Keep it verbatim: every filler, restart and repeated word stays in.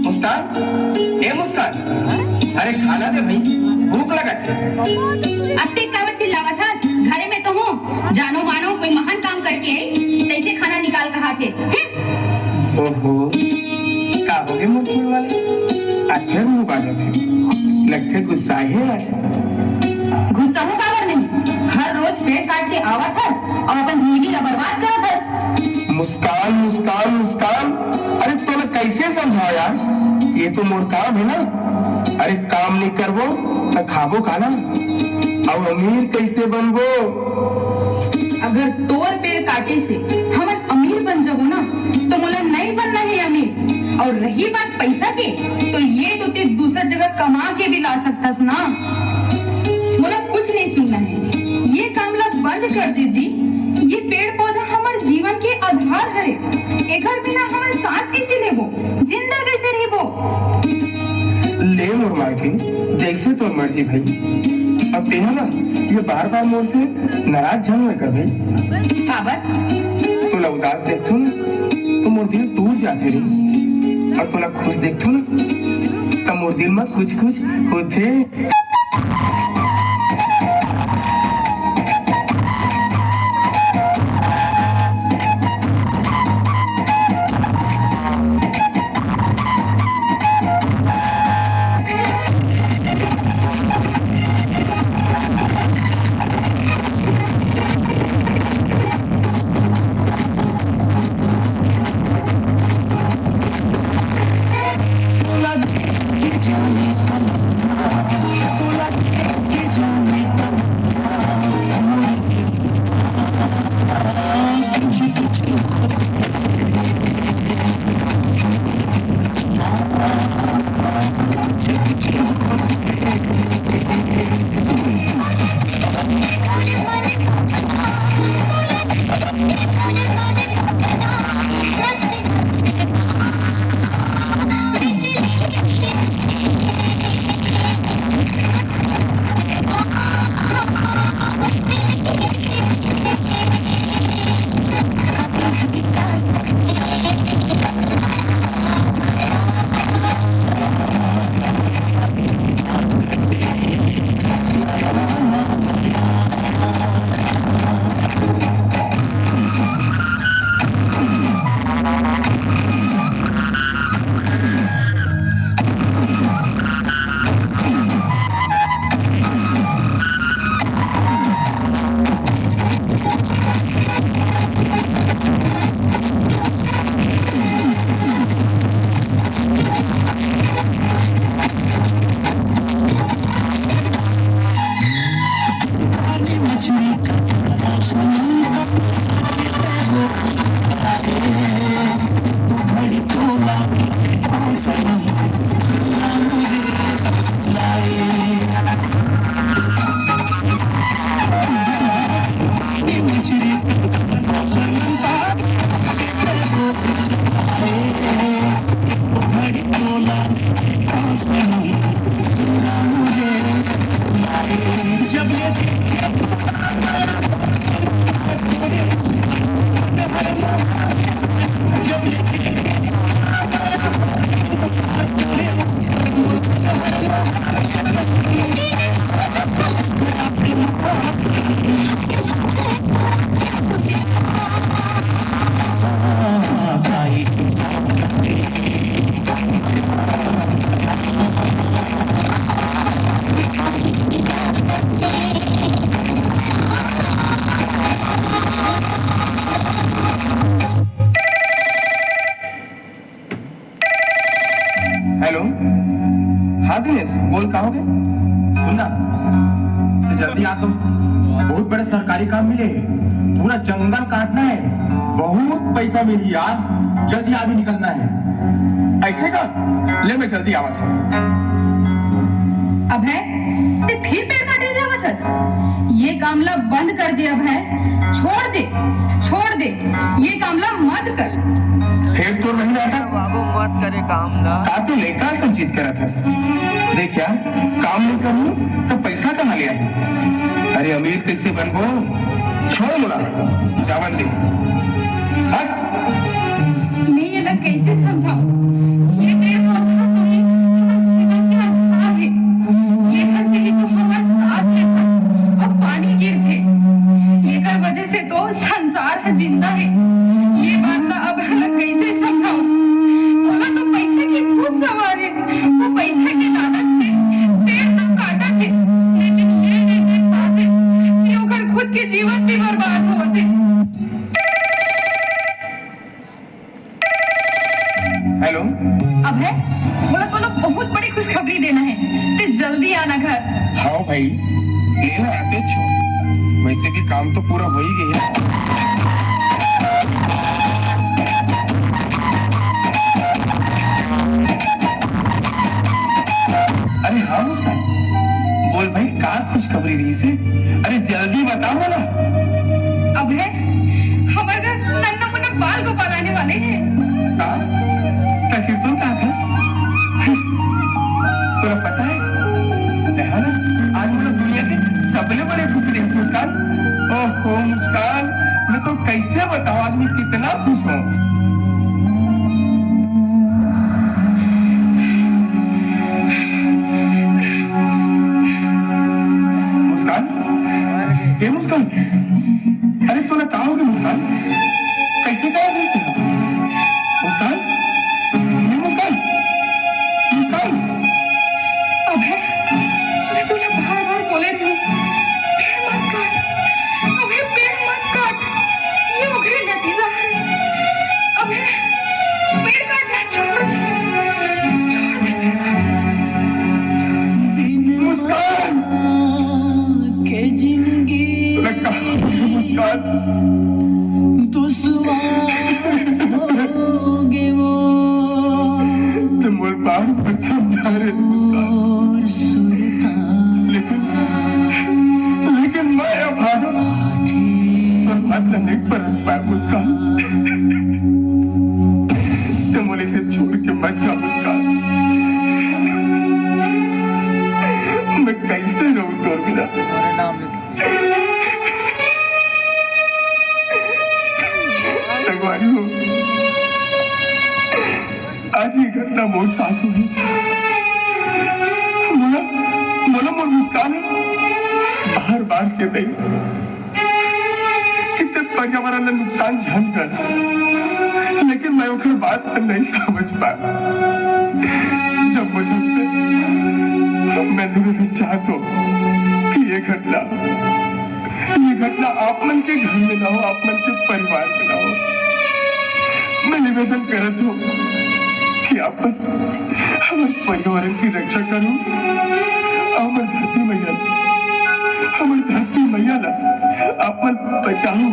मुस्कान, ए मुस्कान, अरे खाना दे भाई, भूख लगत हे। अत्ते काबर चिल्लावत हस? घरे में तो हूँ, जानो मानो कोई महान काम करके आई, तैसे खाना निकाल कहाथे। हम्म। ओहो, का होगे मोर फूल वाले? आज फिर मुँह बाजत हे, लगथे गुस्सा हे आज। गुस्सा हूँ काबर नहीं, हर रोज पेड़ काट के आवत हस और अपन जिंदगी ला बर्बाद करत हस। मुस्कान, मुस्कान, मुस्कान, अरे तोला कैसे समझाओ यार, ये तो मोर काम हे ना। अरे काम नहीं करबो त खाबो काला, अउ अमीर कैसे बनबो? अगर तोर पेड़ काटे से हमन अमीर बन जाबो ना, तो मोला नहीं बनना हे अमीर। और रही बात पैसा के, तो ये तो ते दूसर जगह कमा के भी ला सकथस ना। मोला कुछ नहीं सुनना हे, ये काम ला बंद कर दे जी। ये पेड़ पौधा हमर जीवन के आधार हरे, एकर बिना हमन सांस कैसे लेबो, जिंदा कैसे रहबो? ले मोर मालकिन, जैसे तोर मर्जी भाई। अब तेहा ना ये बार बार मोर से नाराज झन होए कर भाई। काबर? तोला उदास देखथों ना, तो मोर दिल टूट जाथे रे। और तोला खुश देखथों ना, त मोर दिल में कुछ कुछ होथे। हेलो। हाँ दिनेश, बोल, कहाँ हो गए? सुन ना, तो जल्दी आ तो, बहुत बड़े सरकारी काम मिले हैं। पूरा जंगल काटना है, बहुत पैसा मिली यार, जल्दी आ भी निकलना है। ऐसे का? ले, मैं जल्दी आवत हूँ। अभय, ते फिर पेड़ काटे जावत हस? ये काम ला बंद कर दे अभय, छोड़ दे, छोड़ दे, ये काम ला मत कर। फिर तो नहीं रहता। बाबू, मत करे काम ना। का तू लेका से जीत करत हस? देख यार, काम नहीं करूँ तो पैसा कहाँ ले आही? अरे अमीर कैसे बनबो? छोड़ मोला, जावन दे। हट। मैं ये ला कैसे समझाऊं? ये पेड़ पौधा तो ही हमर जीवन के आधार है। ये घर से ही तो हमर सांस लेथे अउ पानी गिरथे। एकर वजह से तो संसार ह जिंदा हे। ये बात ला अब मैं कैसे समझाऊं? ओला तो पैसे के भूत सवार हे। वो पैसे के लालच में पेड़ तो काटत हे, लेकिन ये नहीं देख पाते कि ओकर खुद के जीवन भी बर्बाद होत हे। हेलो। अभय, मोला तोला बहुत बड़ी खुशखबरी देना हे, ते जल्दी आना घर। हाँ भाई, लेना आते छो। वैसे भी काम तो पूरा हो ही गया। अरे हाँ मुस्कान, बोल भाई, का खुशखबरी रहिसे? अरे जल्दी बताओ ना। अभय, हमर घर नन्ना मुन्ना बाल गोपाल आने वाले हैं। का? का सिर्फ तुम का था? तोला पता है? तैं ह ना आज मोला दुनिया के सबले बड़े खुशी देस मुस्कान। ओहो मुस्कान, मैं तो कैसे बताऊं आज मैं कितना खुश हूँ। मुस्कान, ए मुस्कान, अरे तोला का होगे मुस्कान? कैसे का होगे? मुस्कान, ए मुस्कान, मुस्कान। अभय, मैं तोला बार-बार बोले रहे हूँ, पेड़ मत काट। अभय, पेड़ मत काट। ये ओकरे नतीजा है। अभय, पेड़ काटना छोड़ दे। छोड़ दे पेड़ काटना। मुस्कान! के जिंदगी मुस्कान! दुश्वार होगे वो। ते मोर बार बार समझा रहे मुस्कान। लेकिन, लेकिन मैं अब हारा। पर बात नहीं पर पाए मुस्कान। ते मोर इसे छोड़ के मत जा मुस्कान। मैं कैसे रहूं तोर बिना? संगवारी हो, आज ये घटना मोर साथ हुई। मोला, मोला मोर मुस्कान हर बार चेताइस कि ते पर्यावरण ला नुकसान झन कर, लेकिन मैं ओकर बात ला नहीं समझ पाए। जब वजह से मैं निवेदन चाहत हूँ कि ये घटना ये घटना आप मन के घर में ना हो, आप मन के परिवार में ना हो। मैं निवेदन करत हूँ कि आप मन हमर पर्यावरण की रक्षा करो, हमर धरती मैया, हमर धरती मैया ला आप मन बचाओ।